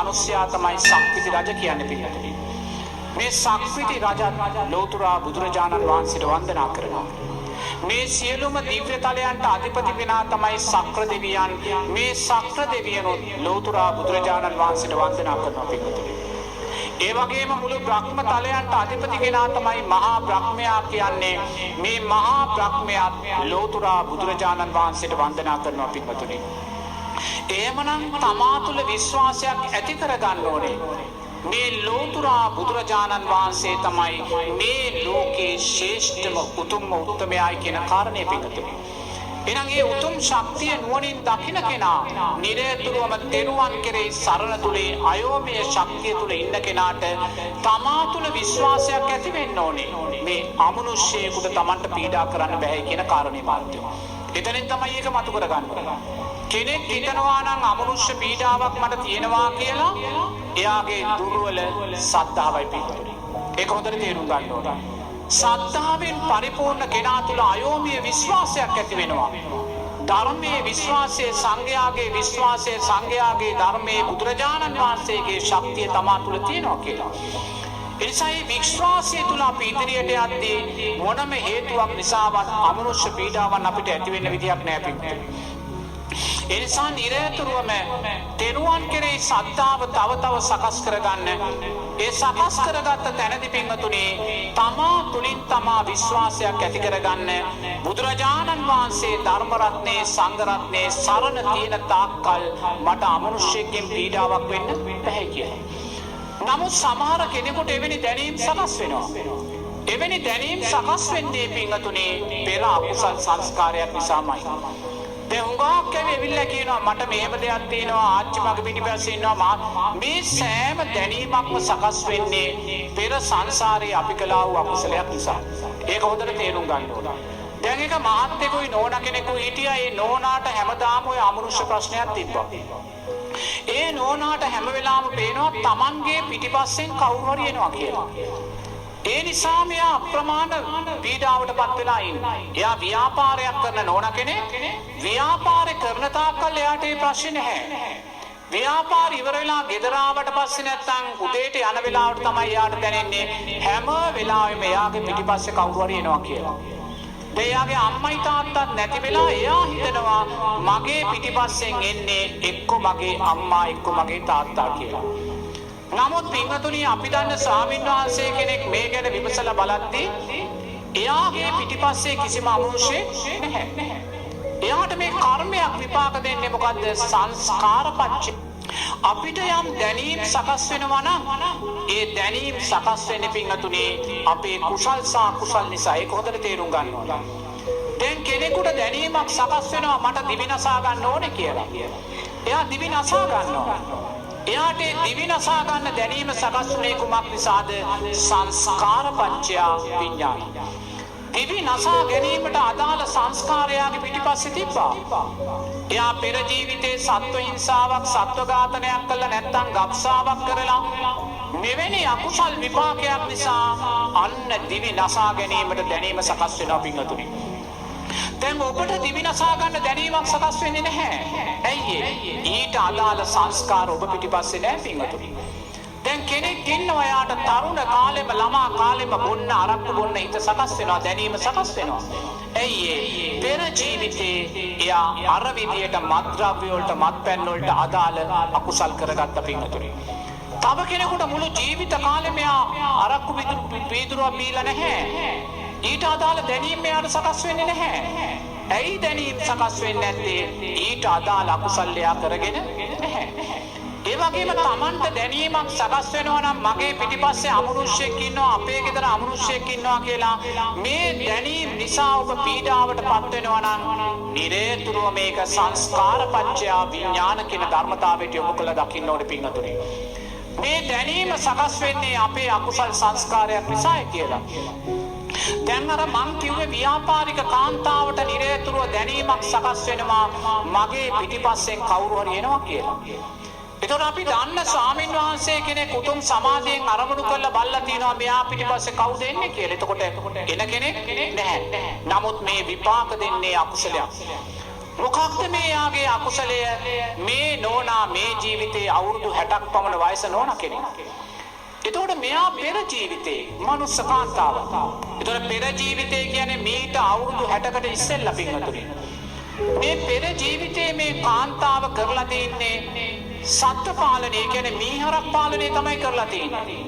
මිනිසයා තමයි සක්විති රජ කියන්නේ පිළිතුරේ. මේ සක්විති රජත් ලෝතුරා බුදුරජාණන් වහන්සේට වන්දනා කරනවා. මේ සියලුම දිව්‍ය තලයන්ට අධිපති වෙනා තමයි සක්‍ර දෙවියන්. මේ සක්‍ර දෙවියනොත් ලෝතුරා බුදුරජාණන් වහන්සේට වන්දනා කරනවා පිළිතුරේ. ඒ වගේම මුළු බ්‍රහ්ම තලයන්ට අධිපති කෙනා තමයි මහා බ්‍රහ්මයා කියන්නේ. මේ මහා බ්‍රහ්මයාත් ලෝතුරා බුදුරජාණන් වහන්සේට වන්දනා කරනවා පින්වතුනි. එහෙමනම් තමා තුළ විශ්වාසයක් ඇති කරගන්න ඕනේ. මේ ලෝතුරා බුදුරජාණන් වහන්සේ තමයි මේ ලෝකේ ශ්‍රේෂ්ඨම උතුම්ම උත්තමයායි කියන කාරණය පින්වතුනි. එහෙනම් ඒ උතුම් ශක්තිය නුවණින් දකින කෙනා නිරතුරුවම තෙරුවන් කෙරෙහි සරණ තුලේ අයෝමය ශක්තිය තුල ඉන්න කෙනාට තමා තුල විශ්වාසයක් ඇති වෙන්න ඕනේ. මේ අමනුෂ්‍යයෙකුට තමන්ට පීඩා කරන්න බැහැ කියන කාරණේ මාත්‍යෝ. එතනින් තමයි ඒක මතු කරගන්න. කෙනෙක් හිතනවා නම් අමනුෂ්‍ය පීඩාවක් මට තියෙනවා කියලා, එයාගේ දුර්වල සද්ධාවයි පිටුනේ. ඒක හොඳට තේරුම් ගන්න ඕනේ. සද්ධාවෙන් පරිපූර්ණ කෙනා තුළ අයෝමය විශ්වාසයක් ඇති වෙනවා. ධර්මයේ විශ්වාසය, සංඝයාගේ විශ්වාසය, සංඝයාගේ ධර්මයේ බුදුරජාණන් වහන්සේගේ ශක්තිය තමා තුළ තියෙනවා කියලා. එනිසා මේ විශ්වාසය තුළ අපි ඉදිරියට යද්දී මොනම හේතුවක් නිසාවත් අමනුෂ්‍ය පීඩාවන් අපිට ඇති වෙන්න විදියක් නෑ පිටුනේ. ඒ නිසා නිරතුරුවම තෙරුවන් කෙරෙහි සද්ධාව තව තව සකස් කරගන්න. ඒ සකස් කරගත්ත තැනදී පින්වතුනි, තමා තුලින් තමා විශ්වාසයක් ඇති කරගන්න. බුදුරජාණන් වහන්සේ ධර්ම රත්නේ සංඝ රත්නේ සරණ තියෙන තාක්කල් මට අමනුෂ්‍යයෙක්ගෙන් පීඩාවක් වෙන්න බැහැ කියලා. නමුත් සමහර කෙනෙකුට එවැනි දැනීම් සකස් වෙනවා. එවැනි දැනීම් සකස් වෙන්නේ පින්වතුනි පෙර අකුසල් සංස්කාරයක් නිසාමයි. දැන් හුඟක් ඇවිල්ලා කියනවා මට මෙහෙම දෙයක් තියෙනවා, ආච්චි මගේ පිටිපස්සේ ඉන්නවා. මේ සෑම දැනීමක්ම සකස් වෙන්නේ පෙර සංසාරයේ අපි කළා වූ අකුසලයක් නිසා. ඒක හොඳට තේරුම් ගන්න ඕන. දැන් එක මහත්තයෙකුයි නෝනා කෙනෙකුයි හිටියා. ඒ නෝනාට හැමදාම ඔය අමනුෂ්‍ය ප්‍රශ්නයක් තිබ්බා. ඒ නෝනාට හැම වෙලාවම පේනවා තමන්ගේ පිටිපස්සෙන් කවුරු හරි එනවා කියලා. ඒ නිසා මෙයා අප්‍රමාණ පීඩාවට පත් වෙලා ඉන්නේ. එයා ව්‍යාපාරයක් කරන නෝනා කෙනෙක්. ව්‍යාපාරේ කරන තාක්කල් එයාට ඒ ප්‍රශ්නේ නැහැ. ව්‍යාපාර ඉවර වෙලා ගෙදර ආවට පස්සේ නැත්තම් උදේට යන වෙලාවට තමයි එයාට දැනෙන්නේ හැම වෙලාවෙම එයාගේ පිටිපස්සේ කවුරු හරි එනවා කියලා. දැන් එයාගේ අම්මයි තාත්තත් නැති වෙලා එයා හිතනවා මගේ පිටිපස්සෙන් එන්නේ එක්ක මගේ අම්මා එක්ක මගේ තාත්තා කියලා. නමුත් පින්වතුනි, අපි දන්න ස්වාමීන් වහන්සේ කෙනෙක් මේ ගැන විමසලා බලද්දී එයාගේ පිටිපස්සේ කිසිම අමනුෂ්‍යෙක් නැහැ. එයාට මේ කර්මයක් විපාක දෙන්නේ මොකද්ද? සංස්කාරපච්චය. අපිට යම් දැනීම් සකස් වෙනවා නම් ඒ දැනීම් සකස් වෙන්නේ පින්වතුනි අපේ කුසල් සහ අකුසල් නිසා. ඒක හොඳට තේරුම් ගන්න ඕනේ. දැන් කෙනෙකුට දැනීමක් සකස් වෙනවා මට දිවි නසා ගන්න ඕනේ කියලා. එයා දිවි නසා ගන්නවා. එයාට ඒ දිවි නසා ගන්න දැනීම සකස් වුණේ කුමක් නිසාද? සංස්කාරපච්චය විඥාන. දිවි නසා ගැනීමට අදාළ සංස්කාරයාගේ පිටිපස්සේ තිබ්බා. එයා පෙර ජීවිතේ සත්ව හිංසාවක්, සත්ව ඝාතනයක් කළා නැත්නම් ගබ්සාවක් කරලා මෙවැනි අකුසල් විපාකයක් නිසා අන්න දිවි නසා ගැනීමට දැනීම සකස් වෙනවා පින්වතුනි. දැන් ඔබට දිවි නසා ගන්න දැනීමක් සකස් වෙන්නේ නැහැ. ඇයි ඒ? ඊට අදාළ සංස්කාර ඔබ පිටිපස්සේ නැහැ පින්වතුනි. දැන් කෙනෙක් ඉන්නවා, එයාට තරුණ කාලෙම ළමා කාලෙම බොන්න අරක්කු බොන්න හිත සකස් වෙනවා, දැනීම සකස් වෙනවා. ඇයි ඒ? පෙර ජීවිතේ එයා අර විදියට මත්ද්‍රව්‍ය වලට මත්පැන් වලට අදාළ අකුසල් කරගත්ත පින්වතුනි. තව කෙනෙකුට මුළු ජීවිත කාලෙම එයා අරක්කු වීදුරුවක් බීලා නැහැ. ඊට අදාළ දැනීම් එයාට සකස් වෙන්නේ නැහැ. ඇයි දැනීම් සකස් වෙන්නේ නැත්තේ? ඊට අදාළ අකුසල් එයා කරගෙන නැහැ. ඒ වගේම තමන්ට දැනීමක් සකස් වෙනවා නම් මගේ පිටිපස්සේ අමනුෂ්‍යෙක් ඉන්නවා, අපේ ගෙදර අමනුෂ්‍යෙක් ඉන්නවා කියලා මේ දැනීම් නිසා ඔබ පීඩාවට පත් වෙනවා නම් නිරේතුරුව මේක සංස්කාරපච්චය විඥාන කියන ධර්මතාවයට යොමු කළ දකින්න ඕනේ පින්වතුනි. මේ දැනීම සකස් වෙන්නේ අපේ අකුසල් සංස්කාරයක් නිසායි කියලා. දැන් අර මං කිව්වේ ව්‍යාපාරික කාන්තාවට නිරේතුරුව දැනීමක් සකස් වෙනවා මගේ පිටිපස්සෙන් කවුරු හරි එනවා කියලා. එතකොට අපි දන්න ස්වාමින් වහන්සේ කෙනෙක් උතුම් සමාධියෙන් අරමුණු කරලා බලලා තිනවා මෙයා පිටිපස්සේ කවුද එන්නේ කියලා. එතකොට එන කෙනෙක් නැහැ. නමුත් මේ විපාක දෙන්නේ අකුසලයක්. මොකක්ද මේ යාගේ අකුසලය? මේ නෝනා මේ ජීවිතේ අවුරුදු 60ක් පමණ වයස නෝනා කෙනෙක්. එතකොට මෙයා පෙර ජීවිතේ මනුස්ස කාන්තාවක්. එතකොට පෙර ජීවිතේ කියන්නේ මීට අවුරුදු 60කට ඉස්සෙල්ලා පින්වතුනි. මේ පෙර ජීවිතේ මේ කාන්තාව කරලා තින්නේ සත්ත්ව පාලනය, කියන්නේ මීහරක් පාලනය තමයි කරලා තින්නේ.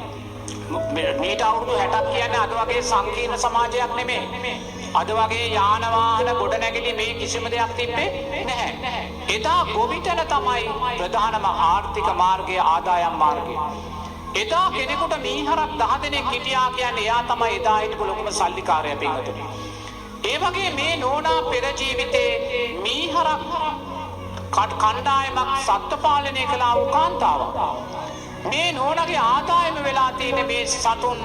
මීට අවුරුදු 60ක් කියන්නේ අද වගේ සංකීර්ණ සමාජයක් නෙමෙයි. අද වගේ යාන වාහන ගොඩනැගිලි මේ කිසිම දෙයක් තිබ්බේ නැහැ. එදා ගොවිතැන තමයි ප්‍රධානම ආර්ථික මාර්ගය, ආදායම් මාර්ගය. එදා කෙනෙකුට මීහරක් 10 දෙනෙක් හිටියා කියන්නේ එයා තමයි එදා හිටපු ලොකුම සල්ලිකාරයා පින්වතුනි. ඒ වගේ මේ නෝනා පෙර ජීවිතේ මීහරක් කණ්ඩායමක් සත්ත්ව පාලනය කළා වූ කාන්තාවක්. මේ නෝනගේ ආදායම වෙලා තියෙන මේ සතුන්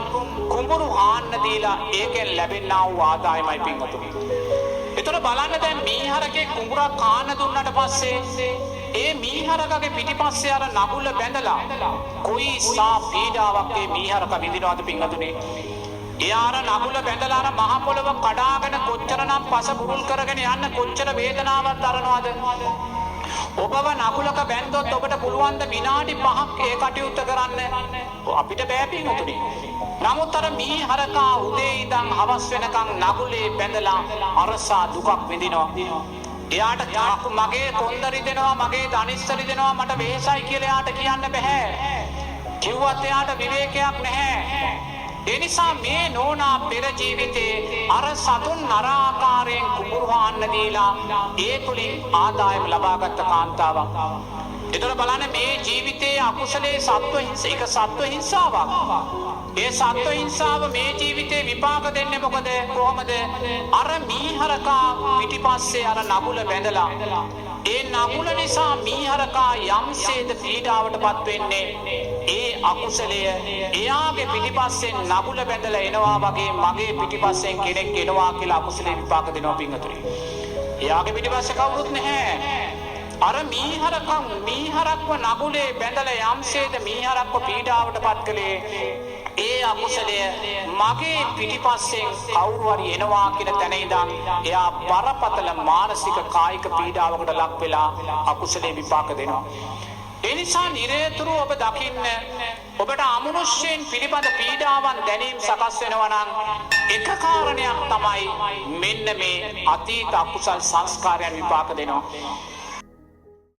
කුඹුරු හාන්න දීලා ඒකෙන් ලැබෙනා වූ ආදායමයි පින්වතුනි. එතකොට බලන්න දැන් මීහරකේ කුඹුරක් හාන්න දුන්නට පස්සේ ඒ මීහරකගේ පිටිපස්සේ අර නගුල බැඳලා කොයි සා පීඩාවක් ඒ මීහරක විඳිනවද පින්වතුනි? එයා අර නගුල බැඳලා අර මහ පොළව කඩාගෙන කොච්චරනම් පස බුරුල් කරගෙන යන්න කොච්චර වේදනාවක් දරනවද? ඔබව නගුලක බැන්දොත් ඔබට පුළුවන් ද විනාඩි 5ක් ඒ කටයුත්ත කරන්න? අපිට බෑ පින්වතුනි. නමුත් අර මීහරකා උදේ ඉඳන් හවස් වෙනකන් නගුලේ බැඳලා අරසා දුකක් විඳිනවා. එයාට මගේ කොන්ද රිදෙනවා, මගේ දනිස්ස රිදෙනවා, මට වෙහෙසයි කියලා එයාට කියන්න බෑ. කිව්වත් එයාට විවේකයක් නැහැ. ඒ නිසා මේ නෝනා පෙර ජීවිතේ අර සතුන් නරාකාරයෙන් කුඹුරු හාන්න දීලා ඒ තුලින් ආදායම ලබාගත් කාන්තාවක්. ඒතර බලන්න මේ ජීවිතයේ අකුසලයේ සත්ව හිංස, එක සත්ව හිංසාවක්. ඒ සත්ව හිංසාව මේ ජීවිතේ විපාක දෙන්නේ මොකද? කොහොමද? අර මීහරකා පිටිපස්සේ අර නගුල බැඳලා ඒ නගුල නිසා මීහරකා යම්සේද පීඩාවටපත් වෙන්නේ, ඒ අකුසලය එයාගේ පිටිපස්සෙන් නගුල බැඳලා එනවා වගේ මගේ පිටිපස්සෙන් කෙනෙක් එනවා කියලා අකුසලයේ විපාක දෙනවා පින්වතුනි. එයාගේ පිටිපස්සේ කවුරුත් නැහැ. අර මීහරක්ව නගුලේ බැඳලා යම්සේද මීහරක්ව පීඩාවටපත් කළේ, ඒ අකුසලය මගේ පිටිපස්සෙන් කවුරු හරි එනවා කියන තැන ඉඳන් එයා බරපතල මානසික කායික පීඩාවකට ලක් වෙලා අකුසලයේ විපාක දෙනවා. ඒ නිසා නිරේතුරුව ඔබ දකින්න ඔබට අමනුෂ්‍යයන් පිළිබඳ පීඩාවන් දැනීම් සකස් වෙනවා නම් එක කාරණයක් තමයි මෙන්න මේ අතීත අකුසල් සංස්කාරයන් විපාක දෙනවා.